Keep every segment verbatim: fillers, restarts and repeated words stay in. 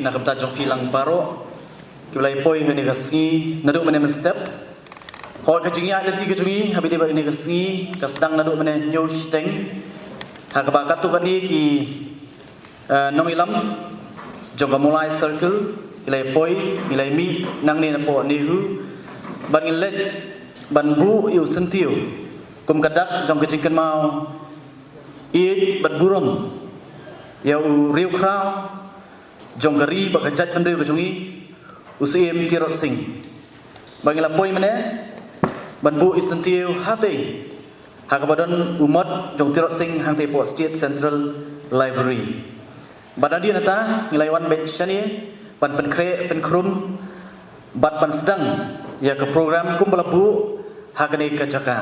Na ka bynta jong phi lang baroh kiba la ïa poi ha kane ka sngi naduh mynne mynstep. Hooid, ka jingïaid lynti ka jong ngi ha kaba ïadei bad kane ka sngi ka sdang naduh mynne hynñiew shiteng ha kaba katto katne ki, eh, nongïalam jong ka Mawlai Circle ki la ïa poi, ngi la ïa mih nangne napoh NEHU bad ngi leit ban buh ïa u syntiew kum ka dak jong ka jingkynmaw ïeit bad burom ïa u riewkhraw jong ka ri bad ka jaitbynriew ka jong ngi, u Syiem Tirot Sing. Ba ngi la poi mynne ban buh ïa u syntiew hatei ha kaba don u mot jong Tirot Sing hangtei hapoh State Central Library. Bad hadien nangta ngi la ïa wan beit shane ban pynkhreh pynkhrum bad ban sdang ïa ka program kumba la buh ha kane ka jaka.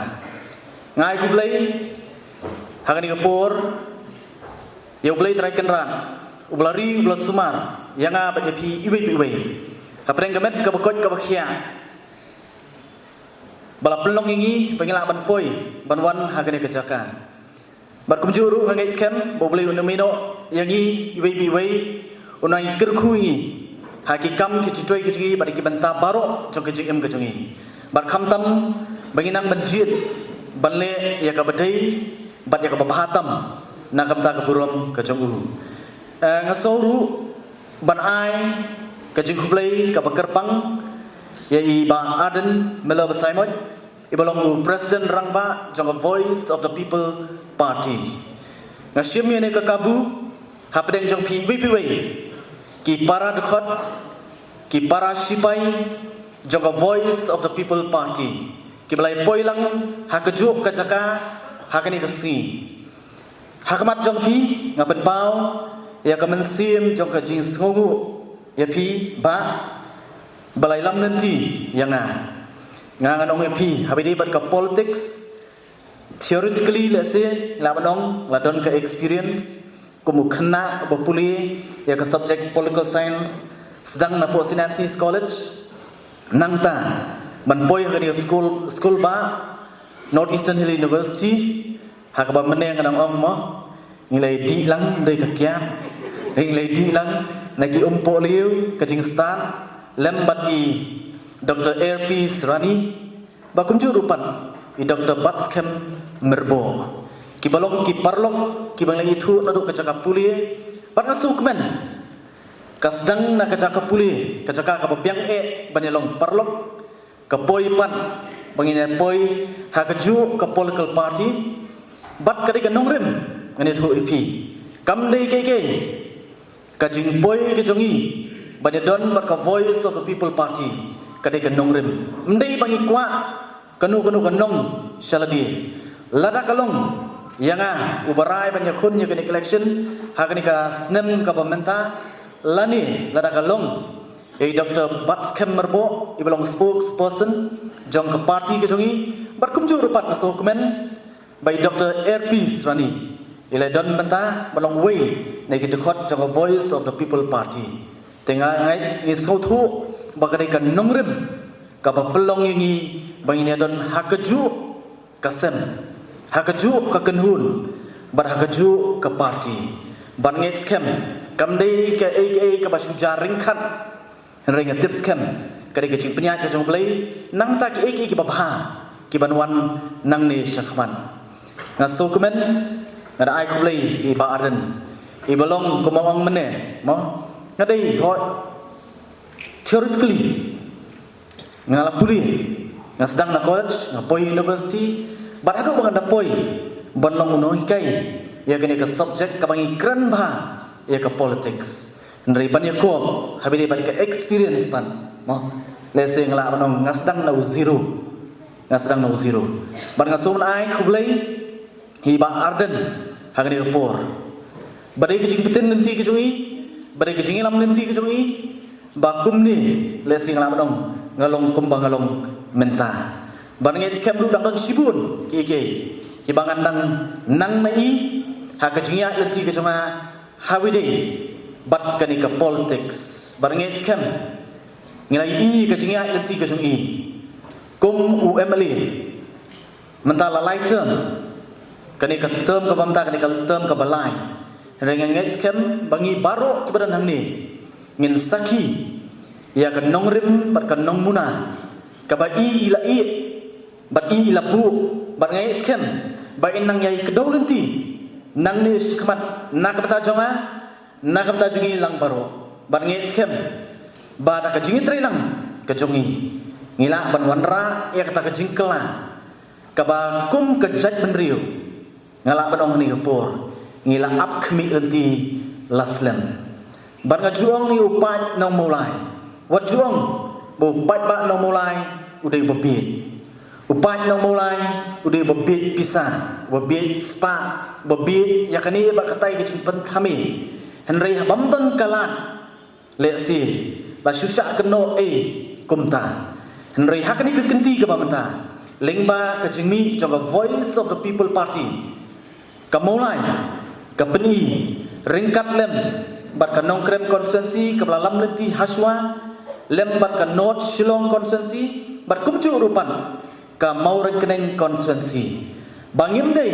Nga ai khublei ha kane ka por ïa U Blei Trai Kynrad uba la ri, uba la sumar ïa nga bad ïa phi iwei pa iwei hapdeng ka met kaba koit kaba khiah ba la pynlong ïa ngi ba ngi lah ban poi ban wan ha kane ka jaka. Bad kumjuh ruh nga ngeit skhem ba U Blei un ïa mih noh ïa ngi iwei pa iwei, un ai kyrkhu ïa ngi ha ki kam ki jingtrei ki jong ngi bad ki bynta baroh jong ka jingim ka jong ngi. Bad khamtam ba ngin nang ban jied ban leh ïa kaba dei bad ïa kaba bha tam na ka bynta ka burom ka jong u. Eh, nga sngew ruh ban ai ka jingkhublei kaba kyrpang ïa i Bah Ardent Miller Basaiawmoit, iba long u President Rangbah jong ka Voice of the People Party. Nga shim ïa kane ka kabu hapdeng jong phi iwei pa iwei, ki para dkhot, ki para shipai jong ka Voice of the People Party kiba la ïa poi lang ha kajuh ka jaka ha kane ka sngi. Ha khmat jong phi nga pynpaw ïa ka mynsiem jong ka jingsngewnguh ïa phi, Bah, ba la ïalam lynti ïa nga. Nga ngan ong ïa phi, ha kaba ïadei bad ka politics, theoretically lehse lah ban ong la don ka experience kum u khynnah ba pule ïa ka subject political science sdang napoh St Anthony's College, nangta ban poi ha kane ka skul, skul bah, North Eastern Hill University, ha kaba mynne nga dang ong mo, ngi la ïa dih lang dei ka kiad, ngi la ïa dih lang na ki umpohliew ka jingstad lem bad i Doctor R P Srani, ba kumjuh ruh pat i Doctor Batskhem Myrboh, kiba long ki paralok kiba ngi la ithuh naduh ka jaka pule. Bad nga sngewkmen ka sdang na ka jaka pule, ka jaka kaba biang eh ban ïa long paralok, ka poi pat ba ngin ïa poi ha kajuh ka political party. Bad ka dei ka nongrim, ngan ïathuh ïa phi, kam dei kaei kaei. Ka jingpoi ka jong ngi ban ïadon bad ka Voice of the People Party ka dei ka nongrim. Ym dei ba ngi kwah kano kano ka nong sha lade. Lada ka long ïa nga uba rai ban ïakhun ïa kane ka election ha kane ka snem kaba mynta, lane lada ka long ïa i Doctor Batskhem Myrboh iba long spokesperson jong ka party ka jong ngi, bad kumjuh ruh pat nga sngewkmen ba i Doctor R P Srani i la don mynta ba long uwei na ki dkhot jong ka Voice of the People Party. Te nga ngeit, ngi sngewthuh ba ka dei ka nongrim kaba pynlong ïa ngi ba ngin ïadon ha kajuh ka sem, ha kajuh ka kynhun, bad ha kajuh ka party. Bad ngeit skhem kam dei kaei kaei kaba shu jia ryngkat, hynrei nga tip skhem ka dei ka jingpynïaid ka jong U Blei, nangta kiei kiei kiba bha kiban wan nangne shakhmat. Nga sngewkmen, nga da ai khublei ïa i Bah Ardent, iba long kumba ong mynne mo, nga dei hooid theoretically nga la pule, nga sdang na college, nga poi university, bad haduh ba nga da poi ban long u nonghikai ïa kane ka subject kaba ngi kren bha ïa ka politics. Hynrei ban ïakob ha kaba ïadei bad ka experience pat mo, lehse nga lah ban ong nga sdang na u zero, nga sdang na u zero. Bad nga sngewbha ban ai khublei ïa i Bah Ardent ha kane ka por. Ba dei ka jingpyntip lynti ka jong i, ba dei ka jingïalam lynti ka jong i, ba kumne lehse nga lah ban ong nga long kumba nga long mynta. Bad nga ngeit skhem ruh dang don shibun kiei kiei kiba ngan dang nang na i ha ka jingïaid lynti ka jong nga ha kaba ïadei bad kane ka politics. Bad nga ngeit skhem ngi la ïohi ka jingïaid lynti ka jong i kum u M L A mynta la lai term, kane ka term kaba mynta kane ka term kaba lai. Hynrei nga ngeit skhem ba ngi baroh kiba don hangne Ngin sakhi ïa ka nongrim bad ka nongmuna kaba i i la ïeh bad i i la buh, bad nga ngeit skhem ba in nang ïai kdew lynti nangne shakhmat na ka bynta jong nga, na ka bynta jong ngi lang baroh. Bad nga ngeit skhem ba da ka jingïatreilang ka jong ngi, ngi lah ban wanrah ïa kata ka jingkylla kaba kum ka jaitbynriew, nga lah ban ong ha kane ka por, ngi la ap khmih lynti la slem. Bad nga ju ong ïa u paid Nongmawlai, wat ju ong ba u paidbah Nongmawlai u dei uba bieit. U paid Nongmawlai u dei uba bieit pisa, uba bieit spah, uba bieit ïa kane bad katai ka jingpynthame. Hynrei ha bym don ka lad, lehse la shu shah kynnoh ei kumta. Hynrei ha kane ka kynti kaba mynta, lyngba ka jingmih jong ka Voice of the People Party, ka Mawlai ka pyni ryngkat lem bad ka Nongkrem constituency kaba la lam lynti hashwa, lem bad ka North Shillong constituency, bad kumjuh ruh pat ka Mawryngkneng constituency, ba ngim dei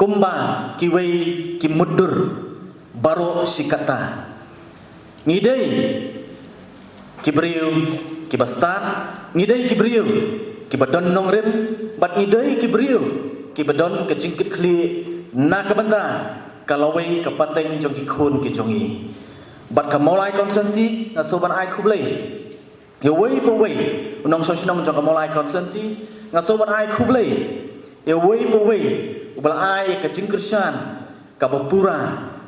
kumba kiwei ki mutdur baroh shi katta. Ngi dei ki briew kiba stad, ngi dei ki briew kiba don nongrim, bad ngi dei ki briew kiba don ka jingkitkhlieh na ka bynta ka lawei ka pateng jong ki khun ki jong ngi. Bad ka Mawlai constituency, nga sngewbha ban ai khublei ïa uwei pa uwei u nongshong shnong jong ka Mawlai constituency. Nga sngewbha ban ai khublei ïa uwei pa uwei uba la ai ïa ka jingkyrshan kaba pura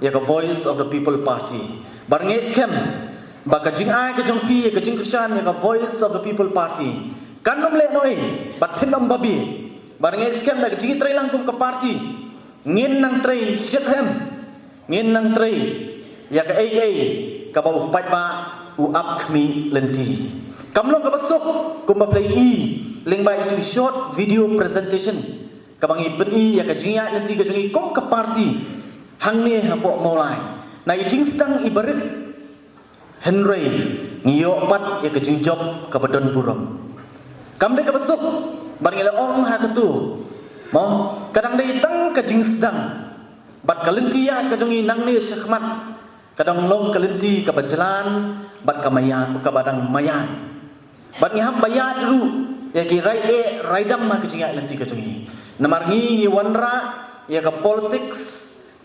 ïa ka Voice of the People Party. Bad nga ngeit skhem ba ka jingai ka jong phi ïa ka jingkyrshan ïa ka Voice of the People Party kan ym leh noh ei bad phin ym babe. Bad nga ngeit skhem da ka jingïatreilang kum ka party, ngin nang trei shitrhem, ngin nang trei ïa kaei kaei kaba u paidbah u ap khmih lynti. Kam long kaba suk kumba phi la ïohi lyngba itu i short video presentation kaba ngi pyni ïa ka jingïaid lynti ka jong ngi kum ka party hangne hapoh Mawlai, na i jingsdang iba rit. Hynrei ngi ïoh pat ïa ka jingjop kaba don burom. Kam dei kaba suk, bad ngi la ong ha katu, mo, ka dang dei tang ka jingsdang. Bad ka lynti ïaid ka jong ngi nangne shakhmat ka dang long ka lynti kaba jlan bad ka maya, kaba dang maya. Bad ngi hap ban ïaid ruh ïa ki rai eh rai dam ha ka jingïaid lynti ka jong ngi. Namar ngi ngi wanrah ïa ka politics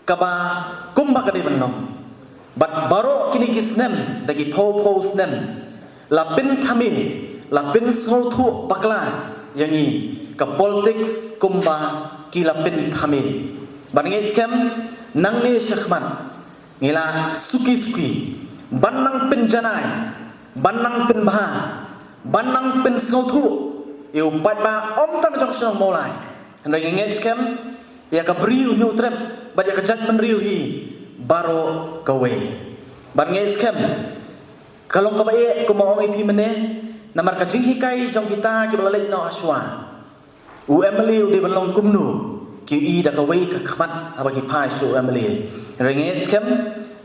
kaba kumba ka dei ban long. Bad baroh kine ki snem, da ki phew phew snem, la pynthame, la pynsngewthuh bakla ïa ngi ka politics kumba ki la pynthame. Bad nga ngeit skhem nangne shakhmat ngi la suki suki ban nang pynjanai, ban nang pynbha, ban nang pynsngewthuh ïa u paidbah ym tang jong shnong Mawlai, hynrei nga ngeit skhem ïa ka Bri u Hynñiewtrep bad ïa ka jaitbynriew hi baroh kawei. Bad nga ngeit skhem ka long kaba eh kumba ong ïa phi mynne, namar ka jinghikai jong kita kiba la leit noh hashwa, u MLA u dei ban long kumno, ki ïohi da kawei ka khmat haba ki phai sha u MLA. Hynrei nga ngeit skhem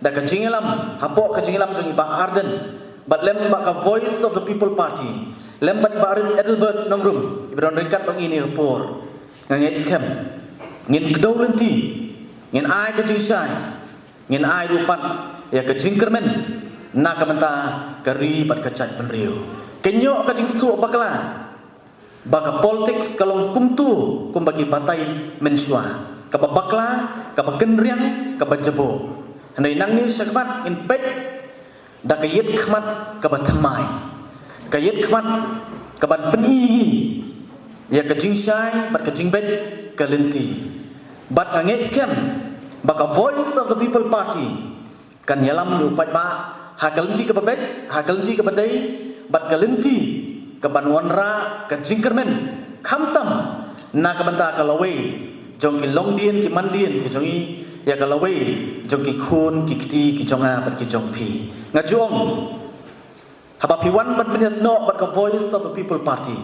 da ka jingïalam, hapoh ka jingïalam jong i Bah Ardent bad lem bad ka Voice of the People Party, lem bad i Bah Adelbert Nongrum iba don ryngkat bad ngi ha kane ka por, nga ngeit skhem ngin kdew lynti, ngin ai ka jingshai, ngin ai ruh pat ïa ka jingkyrmen na ka bynta ka ri bad ka jaitbynriew. Kan ïoh ka jingsngewthuh bakla ba ka politics ka long kumtu kumba ki batai mynshuwa, kaba bakla, kaba kynriang, kaba jaboh. Hynrei nangne shakhmat ngin peit da ka ïit khmat kaba thymmai, ka ïit khmat kaban pyni ïa ngi ïa ka jingshai bad ka jingbeit ka lynti. Bad nga ngeit skhem ba ka Voice of the People Party kan ïalam ïa u paidbah ha ka lynti kaba beit, ha ka lynti kaba dei, bad ka lynti kaban wanrah ka jingkyrmen, khamtam na ka bynta ka lawei jong ki longdien ki mandien ki jong ngi, ïa ka lawei jong ki khun ki kti ki jong nga bad ki jong phi. Nga ju ong, haba phi wan ban pynïasnoh bad ka Voice of the People Party,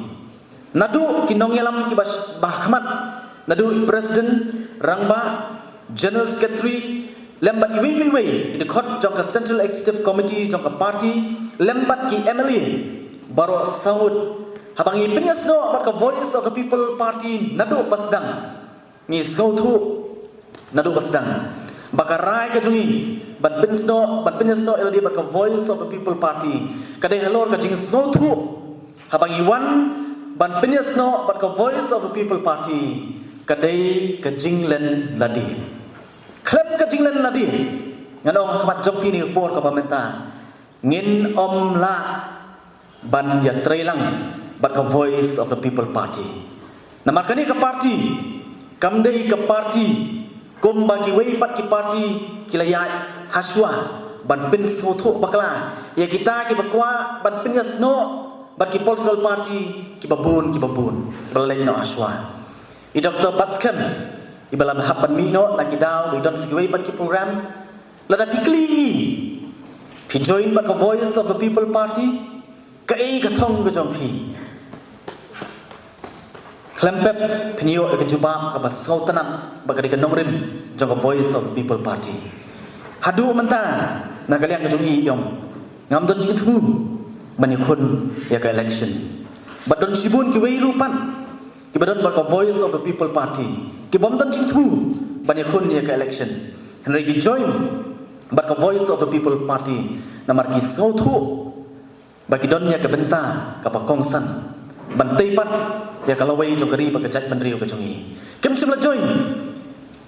naduh ki nongïalam kiba sh-, ba ha khmat, naduh i President Rangbah, General Secretary, lem bad iwei pa iwei i dkhot jong ka Central Executive Committee jong ka party, lem bad ki MLA baroh saut, haba ngi pynïasnoh bad ka Voice of the People Party naduh ba sdang, ngi sngewthuh naduh ba sdang ba ka rai ka jong ngi ban pynsnoh, ban pynïasnoh ïa lade bad ka Voice of the People Party ka dei halor ka jingsngewthuh. Haba ngi wan ban pynïasnoh bad ka Voice of the People Party ka dei ka jinglen lade. Khlem ka jinglen lade, ngan ong ha khmat jong phi ha kane ka por kaba mynta, ngin ym lah ban ïatreilang bad ka Voice of the People Party. Namar kane ka party kam dei ka party kumba kiwei pat ki party ki la ïaid hashwa ban pynsngewthuh bakla ïa kita kiba kwah ban pynïasnoh bad ki political party kiba bun, kiba bun, kiba la leit noh hashwa. I Doctor Batskhem iba la hap ban mih noh na ki daw ba i don sa kiwei pat ki program, lada phi kylli i, phi join bad ka Voice of the People Party, kaei ka thong ka jong phi? Khlem pep phin ïoh ïa ka jubab kaba sngewtynnat ba ka dei ka nongrim jong ka Voice of the People Party. Haduh mynta na ka liang ka jong i, i ong, ngam don jingthmu ban ïakhun ïa ka election. Bad don shibun kiwei ruh pat kiba don bad ka Voice of the People Party kibym don jingthmu ban ïakhun ïa ka election, hynrei ki join bad ka Voice of the People Party namar ki sngewthuh ba ki don ïa ka bynta kaba kongsan ban tei pat ïa ka lawei jong ka ri bad ka jaitbynriew ka jong ngi. Kim shym la join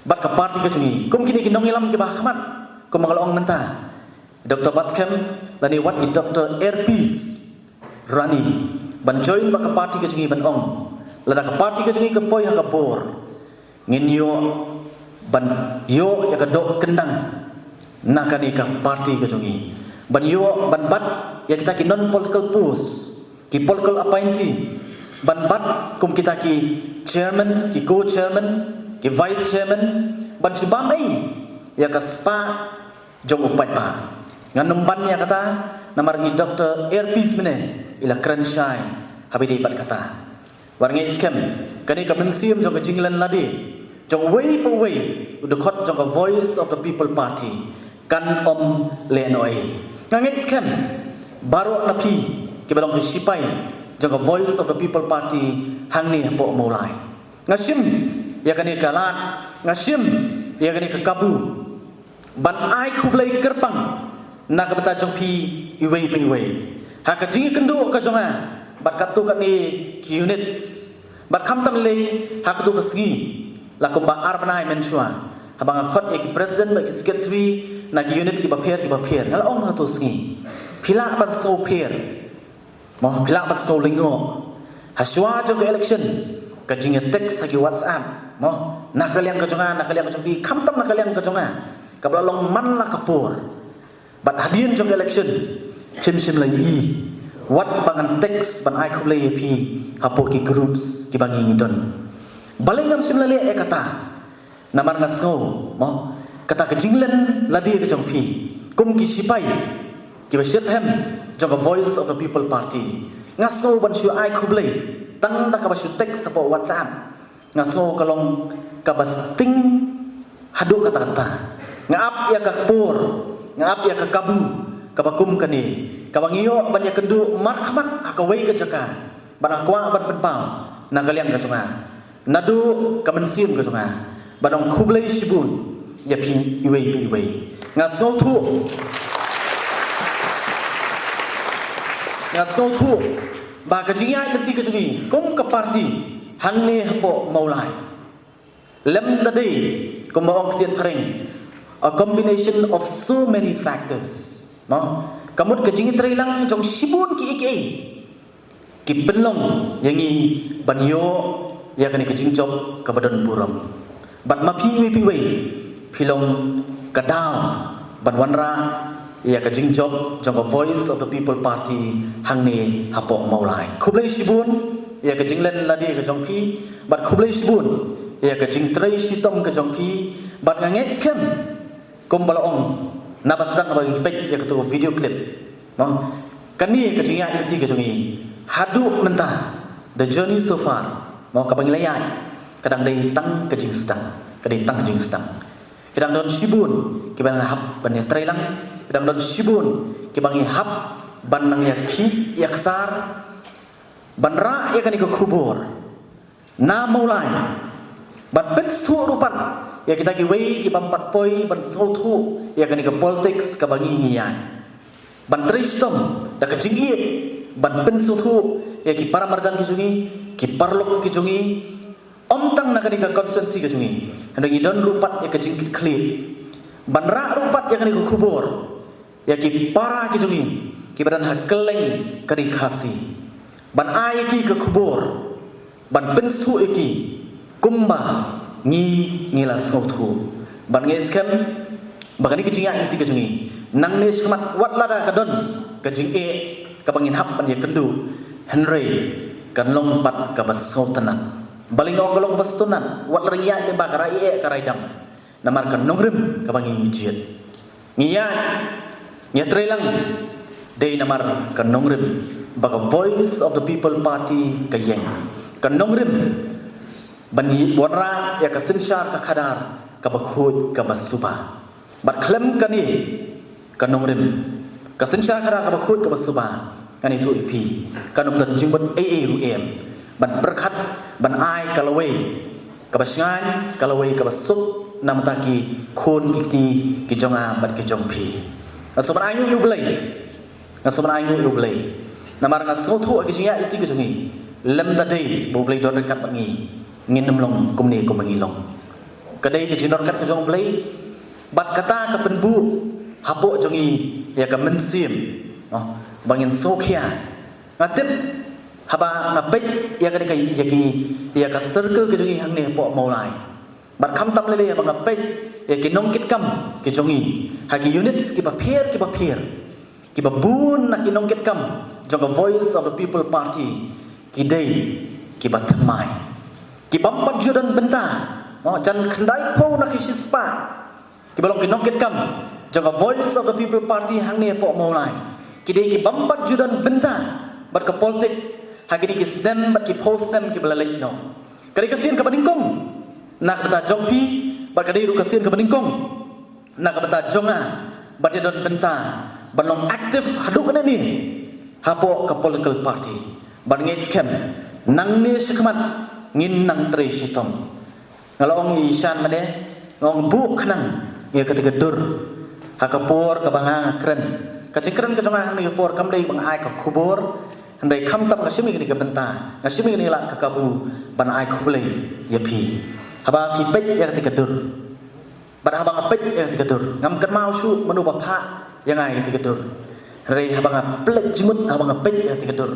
bad ka party ka jong ngi kum kine ki nongïalam kiba ha khmat, kumba nga la ong mynta, Doctor Batskhem lane wat i Doctor Airpeace Rani ban join bad ka party ka jong ngi, ban ong, lada ka party ka jong ngi ka poi ha ka bor, ngin ïoh ban ïoh ïa ka doh kyndang na kane ka party ka jong ngi, ban ïoh ban bat ïa kita ki non political post, ki political appointee, ban bat kum kita ki chairman, ki co-chairman, ki vice chairman, ban shu bam ei ïa ka spah jong u paidbah. Ngan ym ban ïa kata namar i Doctor Airpeace mynne i la kren shai haba ïadei bad kata. Wat ngeit skhem, kane ka mynsiem jong ka jinglen lade jong uwei pa uwei u dkhot jong ka Voice of the People Party kan ym lehnohei. Nga ngeit skhem baroh na phi kiba long ki sipai jong ka Voice of the People Party hangne hapoh Mawlai, nga shim ïa kane ka lad, nga shim ïa kane ka kabu ban ai khublei kyrpang na ka bynta jong phi iwei pa iwei ha ka jingïakynduh ka jong nga bad katto katne ki units, bad khamtam lei ha katto ka sngi la kumba ar bnai mynshuwa, haba nga khot ïa ki president bad ki secretary na ki unit kiba pher kiba pher, nga la ong ha kato sngi, phi lah ban sngewpher, mo, phi lah ban sngewlyngngoh hashwa jong ka election, ka jingïatext ha ki WhatsApp, mo, na ka liang ka jong nga, na ka liang ka jong phi, khamtam na ka liang ka jong nga, kaba la long man la ka por. Bad hadien jong ka election phim shym la ïohi wat ba ngan text ban ai khublei ïa phi hapoh ki groups kiba ngi ngi don. Balei ngam shym la leh ïa kata? Namar nga sngew, mo, kata ka jinglen lade ka jong phi kum ki sipai kiba shitrhem jong ka Voice of the People Party, nga sngew ban shu ai khublei tang da kaba shu text hapoh WhatsApp, nga sngew ka long kaba sting haduh katta katta. Nga ap ïa ka por, nga ap ïa ka kabu kaba kum kane, kaba ngi ïoh ban ïakynduh markhmat ha kawei ka jaka bad nga kwah ban pynpaw na ka liang ka jong nga, naduh ka mynsiem ka jong nga, ban ong khublei shibun ïa phi iwei pa iwei. Nga sngewthuh, nga sngewthuh ba ka jingïaid lynti ka jong ngi kum ka party hangne hapoh Mawlai lem da dei kumba ong ka ktien phareng, a combination of so many factors, no? Ka mut ka jingïatreilang jong shibun kiei kiei ki pynlong ïa ngi ban ïoh ïa kane ka jingjop kaba don burom. Bad ma phi iwei pa iwei phi long ka daw ban wanrah ïa ka jingjop jong ka Voice of the People Party hangne hapoh Mawlai. Khublei shibun ïa ka jinglen lade ka jong phi bad khublei shibun ïa ka jingtrei shitom ka jong phi. Bad nga ngeit skhem kumba la ong naba sdang ba ngi peit ïa kato video clip, no? Kane ka jingïaid lynti ka jong ngi haduh mynta, the journey so far, no, kaba ngi la ïaid, ka dang dei tang ka jingsdang, ka dei tang ka jingsdang. Ki dang don shibun kiba ngi hap ban ïatreilang, ki dang don shibun kiba ngi hap ban nang ïakhih ïaksar ban rah ïa kane ka khubor na Mawlai Ban pynsngewthuh ruh pat ïa kita kiwei ki bym pat poi ban sngewthuh ïa kane ka politics kaba ngi ngi ïaid. Ban trei shitom da ka jingïeit ban pynsngewthuh ïa ki para marjan ki jong ngi, ki paralok ki jong ngi, ym tang na kane ka constituency ka jong ngi, hynrei ngi don ruh pat ïa ka jingkitkhlieh ban rah ruh pat ïa kane ka khubor ïa ki para ki jong ngi kiba don ha kylleng ka ri Khasi, ban ai ïa ki ka khubor, ban pynsngewthuh ïa ki kumba ngi ngi la sngewthuh. Ban ngeit skhem ba kane ka jingïaid lynti ka jong ngi nangne shakhmat, wat lada ka don ka jingeh kaba ngin hap ban ïakynduh, hynrei kan long pat kaba sngewtynnat. Balei nga ong ka long kaba sngewtynnat? Wat lada ngi ïaid lyngba ka rai eh ka rai dam, namar ka nongrim kaba ngi jied. Ngi ïaid, ngi ïatreilang dei namar ka nongrim ba ka Voice of the People Party ka ïeng. Ka nongrim ban wanrah ïa ka synshar ka khadar kaba khuid kaba suba. Bad khlem kane ka nongrim, ka synshar khadar kaba khuid kaba suba, ngan ïathuh ïa phi, kan ym don jingmut ei ei ruh em ban pyrkhat ban ai ka lawei kaba shngaiñ, ka lawei kaba suk na bynta ki khun ki kti ki jong nga bad ki jong phi. Nga sngewbha ban ainguh ïa U Blei, nga sngewbha ban ainguh ïa U Blei, namar nga sngewthuh ha ka jingïaid lynti ka jong ngi, lymda dei ba U Blei don ryngkat bad ngi, ngin ym long kumne kumba ngi long. Ka dei ka jingdonkam ka jong U Blei, bad kata ka pynbuh hapoh jong ngi ïa ka mynsiem, no, ba ngin sngewkhia. Nga tip haba nga peit ïa kane ka, ïa ki, ïa ka circle ka jong ngi hangne hapoh Mawlai, bad khamtam lei lei haba nga peit ïa ki nongkitkam ki jong ngi ha ki units kiba pher kiba pher, kiba bun na ki nongkitkam jong ka Voice of the People Party ki dei kiba thymmai, ki bym pat ju don bynta, mo, jan khyndai phew na ki shispah kiba long ki nongkitkam jong ka Voice of the People Party hangne hapoh Mawlai, ki dei ki bym pat ju don bynta bad ka politics ha kine ki snem bad ki phew snem kiba la leit noh. Ka dei ka sien kaba nyngkong na ka bynta jong phi, bad ka dei ruh ka sien kaba nyngkong na ka bynta jong nga, bad ïa don bynta ban long active haduh kane ni hapoh ka political party. Bad ngeit skhem nangne shakhmat ngin nang trei shitom. Nga la ong ïa i Shan mynne, nga ong buh khnang ïa kata ka dur ha ka por kaba nga nga kren. Ka jingkren ka jong nga hangne ka por kam dei ba nga ai ka khubor, hynrei khamtam nga shim ïa kane ka bynta, nga shim ïa kane ka lad ka kabu ban ai khublei ïa phi. Haba ki peit ïa kata ka dur, bad haba nga peit ïa kata ka dur, ngam kynmaw shuh mano ba phah ïa nga ïa kata ka dur, hynrei haba nga peit jingmut, haba nga peit ïa kata ka dur,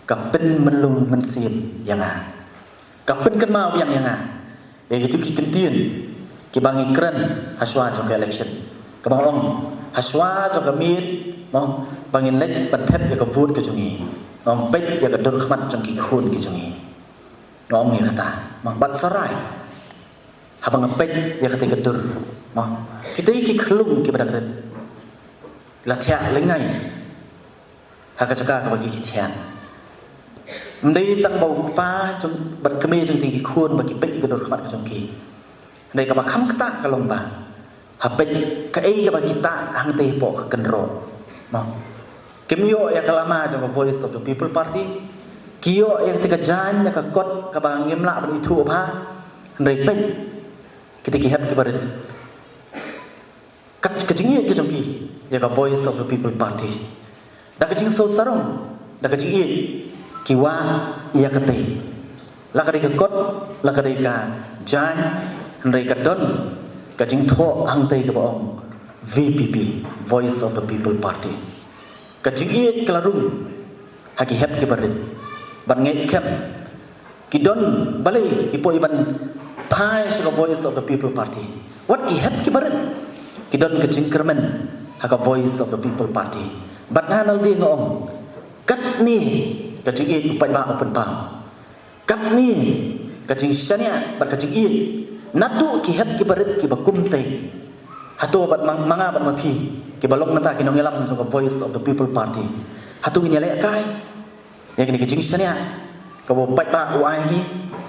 ka pynmynlung mynsiem ïa nga. Ka pynkynmaw biang ïa nga ïa kito ki kyntien kiba ngi kren ha shuwa jong ka election, kaba nga ong ha shuwa jong ka miet, mo, ba ngin leit ban thep ïa ka vote ka jong ngi, nga ong peit ïa ka dur khmat jong ki khun ki jong ngi. Nga ong ïa kata, mo, bad sarai haba nga peit ïa kata ka dur, mo, kita ki khyllung kiba dang rit la thiah lyngngai ha ka jaka kaba ki ki thiah. Ym dei tang ba u kpa jong, bad kmie jong kita ki khun ba ki peit ïa ka dur khmat ka jong ki, hynrei kaba kham ktah ka long ba ha peit kaei kaba ki tah hangtei hapoh ka kynroh, mo. Kim ïoh ïa ka lama jong ka Voice of the People Party, ki ïoh ïa kata ka jaiñ na ka kot kaba ngim lah ban ithuh bha, hynrei peit kita ki hep kiba rit, kat ka jingïeit ka jong ki ïa ka Voice of the People Party. Da ka jingsngewsarong, da ka jingïeit ki wad ïa katei, la ka dei ka kot, la ka dei ka jaiñ, hynrei ka don ka jingthoh hangtei kaba ong V P P, Voice of the People Party. Ka jingïeit ka la rung ha ki hep kiba rit. Bad ngeit skhem ki don, balei ki poi ban phai sha ka Voice of the People Party? Wat ki hep kiba rit ki don ka jingkyrmen ha ka Voice of the People Party. Bad nga nalor nga ong, katne ka jingïeit u paidbah u pynpaw. Katne ka jingshaniah bad ka jingïeit naduh ki hep kiba rit kiba kumtei. Hato bad ma, ma nga bad ma phi kiba long mynta ki nongïalam jong ka Voice of the People Party, hato ngin ïalehkai ïa kane ka jingshaniah kaba u paidbah u ai hi?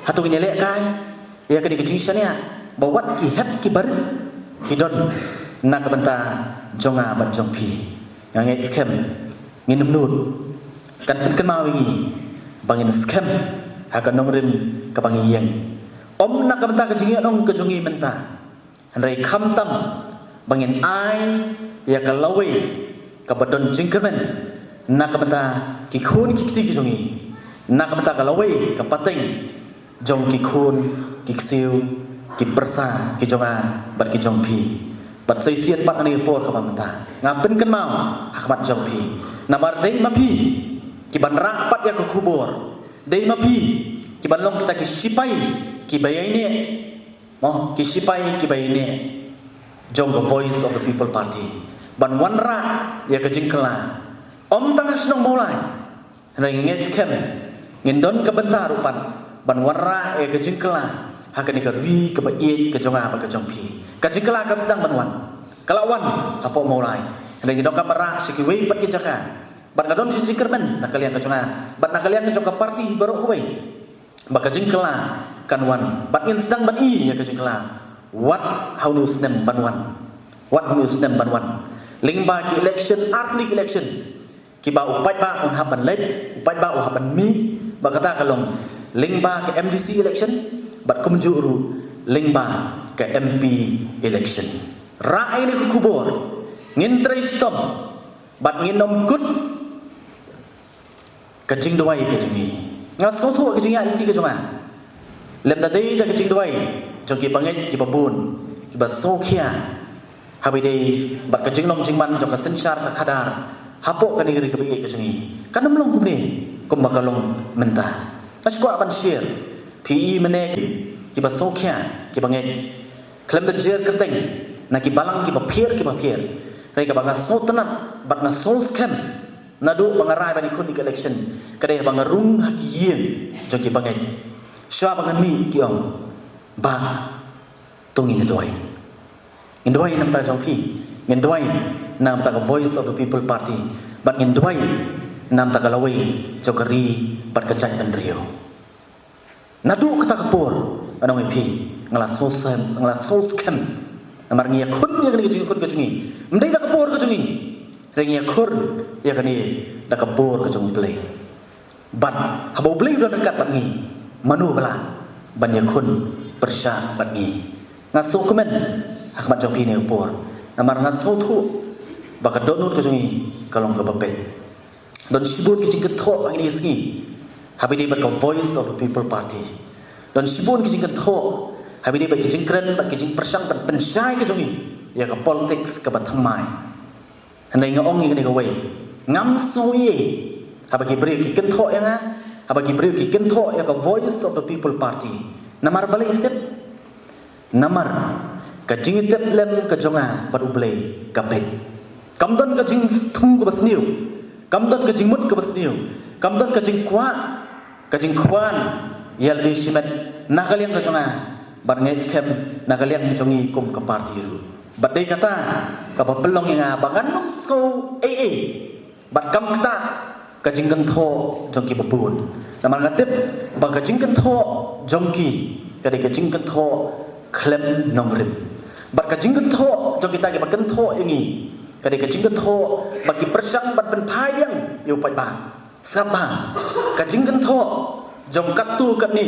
Hato ngin ïalehkai ïa kane ka jingshaniah ba wat ki hep kiba rit ki don na ka bynta jong nga bad jong phi? Nga ngeit skhem ngin ym nud. Kan pynkynmaw ïa ngi ba ngin skhem ha ka nongrim kaba ngi ïeng. Ym na ka bynta ka jingïalang ka jong ngi mynta, hynrei khamtam ba ngin ai ïa ka lawei kaba don jingkyrmen na ka bynta ki khun ki kti ki jong ngi, na ka bynta ka lawei ka pateng jong ki khun ki ksiew ki pyrsa ki jong nga bad ki jong phi. Bad sa shisien pat ha kane ka por kaba mynta nga pynkynmaw ha khmat jong phi, namar dei ma phi ki ban rah pat ïa ka khubor, dei ma phi ki ban long kita ki sipai kiba ïaineh, mo, ki sipai kiba ïaineh jong ka Voice of the People Party, ban wanrah ïa ka jingkylla. Ym tang ha shnong Mawlai, hynrei nga ngeit skhem ngin don ka bynta ruh pat ban wanrah ïa ka jingkylla ha kane ka ri kaba ïeit ka jong nga bad ka jong phi. Ka jingkylla kan sdang ban wan, ka la wan hapoh Mawlai, hynrei ngi donkam ban rah sha kiwei pat ki jaka. Bad nga don shi jingkyrmen na ka liang ka jong nga bad na ka liang ka jong ka party baroh kawei ba ka jingkylla kan wan, bad ngin sdang ban i ïa ka jingkylla wat ha une u snem ban wan, wat ha une u snem ban wan, lyngba ki election, ar tylli ki election kiba u paidbah un hap ban leit, u paidbah u hap ban mih. Bad kata ka long lyngba ka M D C election bad kumjuh ruh lyngba ka M P election. Rah ïa kane ka khubor, ngin trei shitom bad ngin ym kut ka jingduwai ka jong ngi. Nga sngewthuh ka jingïaid lynti ka jong nga, lem da dei da ka jingduwai jong ki bangeit kiba bun kiba sngewkhia haba ïadei bad ka jinglong jingman jong ka synshar ka khadar hapoh kane ka ri kaba ïeit ka jong ngi. Kan ym long kumne kumba ka long mynta. Nga sngewkwah ban share, phi i mynne kiba sngewkhia ki bangeit khlem da jer kyrteng na ki balang kiba pher kiba pher, hynrei kaba nga sngewtynnat bad nga sngewskhem naduh ba nga rai ban ïakhun ïa ka election ka dei ba nga rung ha ki ïing jong ki bangeit. Shuwa ba ngan mih ki ong, "Bah, to ngin duwai. Ngin duwai namar ka jong phi, ngin duwai namar ka Voice of the People Party, bad ngin duwai namar ka lawei jong ka ri bad ka jaitbynriew." Naduh kata ka por, nga ong ïa phi, nga la sngewskhem, nga la sngewskhem. Namar ngi ïakhun ïa kane ka jingïakhun ka jong ngi, ym dei da ka bor ka jong ngi, hynrei ngi ïakhun ïa kane da ka bor ka jong U Blei. Bad haba U Blei u don ryngkat bad ngi, mano ba lah ban ïakhun pyrshah bad ngi? Nga sngewkmen ha khmat jong phi ha kane ka por, namar nga sngewthuh ba ka dohnud ka jong ngi ka long kaba beit. Don shibun ki jingkynthoh ha kine ki sngi haba ïadei bad ka Voice of the People Party. Don shibun ki jingkynthoh haba ïadei bad ki jingkren bad ki jingpyrshang bad pynshai ka jong ngi ïa ka politics kaba thymmai. Hynrei nga ong ïa kane kawei, ngam sngew ei haba ki briew ki kynthoh ïa nga, haba ki briew ki kynthoh ïa ka Voice of the People Party. Namar balei phi tip? Namar ka jingïatiplem ka jong nga bad U Blei ka beit. Kam don ka jingthmu kaba sniew, kam don ka jingmut kaba sniew, kam don ka jingkwah, ka jingkwah ïa lade shimet na ka liang ka jong nga, bad nga ngeit skhem na ka liang ka jong ngi kum ka party ruh. Bad dei kata kaba pynlong ïa nga ba ngan ym sngew ei ei. Bad kam ktah ka jingkynthoh jong kiba bun. Namar nga tip ba ka jingkynthoh jong ki ka dei ka jingkynthoh khlem nongrim. Bad ka jingkynthoh jong kita kiba kynthoh ïa ngi ka dei ka jingkynthoh ba ki pyrshang ban pynphai biang ïa u paidbah. Sngap bha, ka jingkynthoh jong katto katne,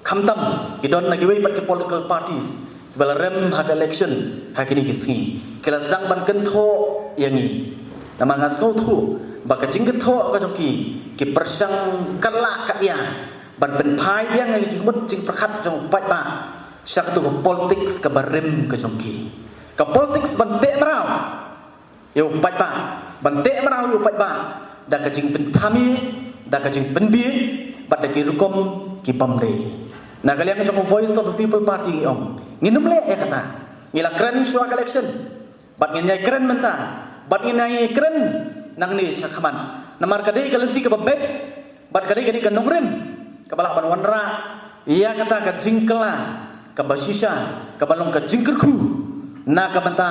khamtam ki don na kiwei pat ki political parties kiba la rem ha ka election ha kine ki sngi, ki la sdang ban kynthoh ïa ngi. Namar nga sngewthuh ba ka jingkynthoh ka jong ki, ki pyrshang katba lah katba ïa ban pynphai biang ïa ka jingmut jingpyrkhat jong u paidbah sha kato ka politics kaba rim ka jong ki, ka politics ban teh mraw ïa u paidbah, ban teh mraw ïa u paidbah da ka jingpynthame, da ka jingpynbiej bad da ki rukom ki bym dei. Na ka liang jong ka Voice of the People Party ngi ong, ngin ym leh ïa kata. Ngi la kren shuwa ka election bad ngin ïai kren mynta bad ngin ïai kren nangne shakhmat. Namar ka dei ka lynti kaba beit bad ka dei ka dei ka nongrim kaba lah ban wanrah ïa kata ka jingkylla kaba shisha, kaba long ka jingkyrkhu na ka bynta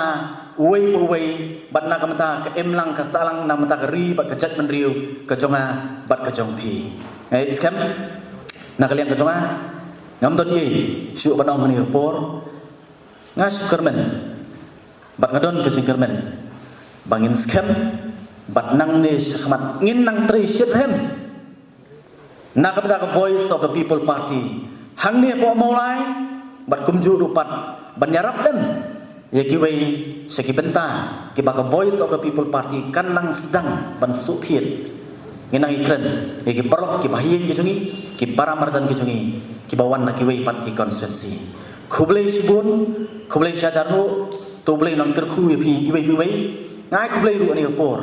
uwei pa uwei bad na ka bynta ka imlang ka sahlang, na ka bynta ka ri bad ka jaitbynriew ka jong nga bad ka jong phi. Nga ngeit skhem na ka liang ka jong nga, ngam don ei shuh ban ong ha kane ka por. Nga shu kyrmen bad nga don ka jingkyrmen ba ngin skhem bad nangne shakhmat ngin nang trei shitrhem na ka bynta ka Voice of the People Party Hangne hapoh Mawlai, bad kumjuh ruh pat ban ïarap lem ïa kiwei sha ki bynta kiba ka Voice of the People Party kan nang sdang ban shu thied. Ngi nang ïakren ïa ki paralok, ki bahaïing ki jong ngi, ki para marjan ki jong ngi, kiba wan na kiwei pat ki constituency. Khublei shibun, khublei shihajar nguh, to Blei nang kyrkhu ïa phi iwei pa iwei. Nga ai khublei ruh ha kane ka por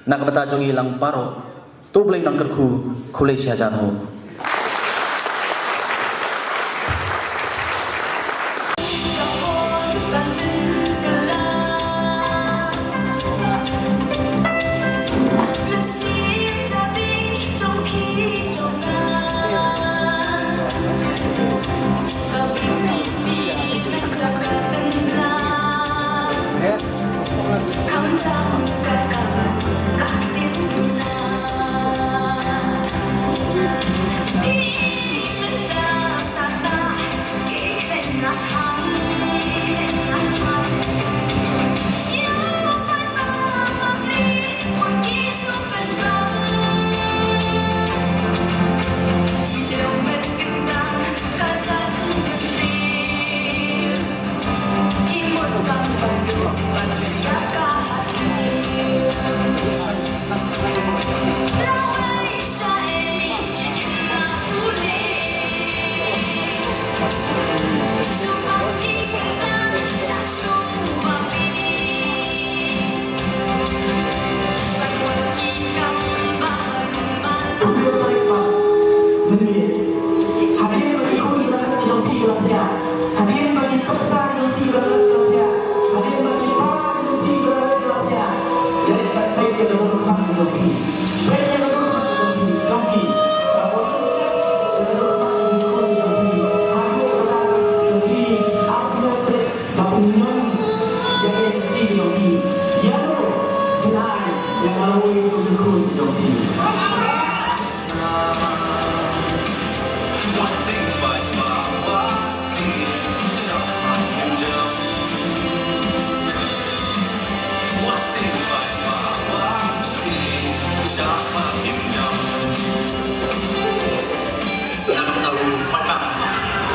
na ka bynta jong ngi lang baroh. To Blei nang kyrkhu, khublei shihajar nguh.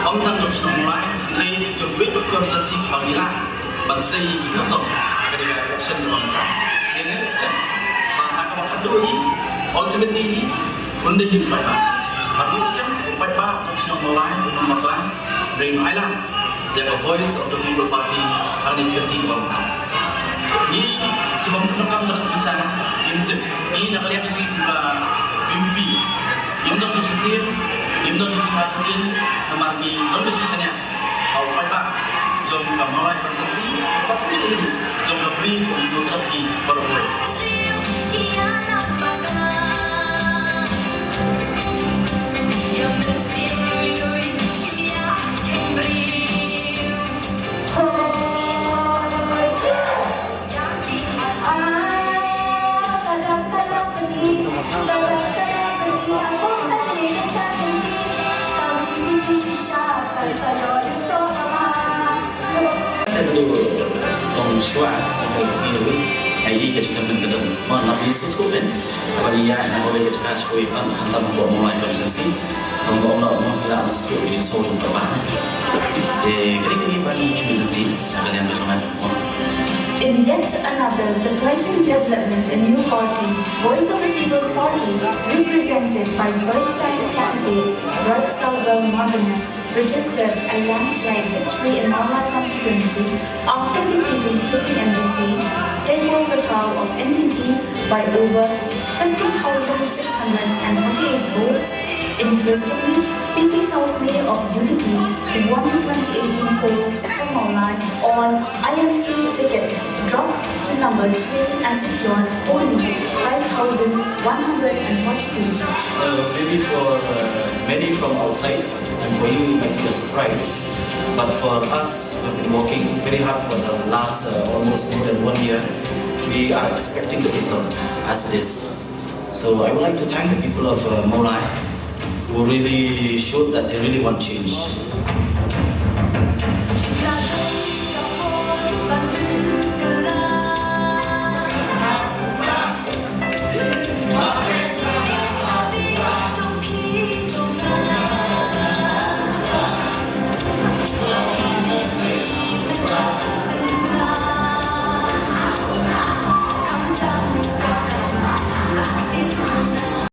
Ym tang jong shnong Mawlai, hynrei jong kiwei pat ki constituency ba ngi lah ban sei ki kyrtong ha kane ka election jong ngi. Ïa ngi skhem ba ha kaba khadduh hi, ultimately hi, un dei hi u paidbah. Bad ngi skhem u paidbah jong shnong Mawlai un ym bakla, hynrei un ailad ïa ka Voice of the People Party ha kane ka kynti kaba mynta. Ngi kiba ym donkam da ka pisa, ngim tip. Ngi na ka liang ka jong ngi kiba V P P, ngim don ka jingtip, ngim don ka jingtip, namar ngi don ka jingshaniah ba u paidbah jong ka Mawlai constituency bad kumjuh ruh jong ka Ri jong ngi, jong ka Ri baroh kawei. Te ba dei ba tong shuwa ba ka si ba ai ka jingkyrmen ka dang ma na bi su tu ben ba ya na ba ka jaka shuwa ban khamtam ba mo ai ka si ba mo na mo la su tu ji so ba ba. Te ka dei ka ban ki bi ti ka liang ba ma. In yet another surprising development, a new party, Voice of the People's Party, represented by first-time candidate Brightstarwell Marngar, registered a landslide victory in Mawlai constituency after defeating sitting M D C Tengwar Patel of N P P by over fifty thousand six hundred and forty-eight votes. Interestingly, P T Saw Pillay of U D P won the twenty eighteen polls for Mawlai on I M C ticket, dropped to number three and secured only five thousand one hundred and forty-two. Uh, maybe for uh, many from outside, and for you, it might be a surprise. But for us, we've been working very hard for the last uh, almost more than one year. We are expecting the result as it is. So I would like to thank the people of uh, Mawlai who really showed that they really want change.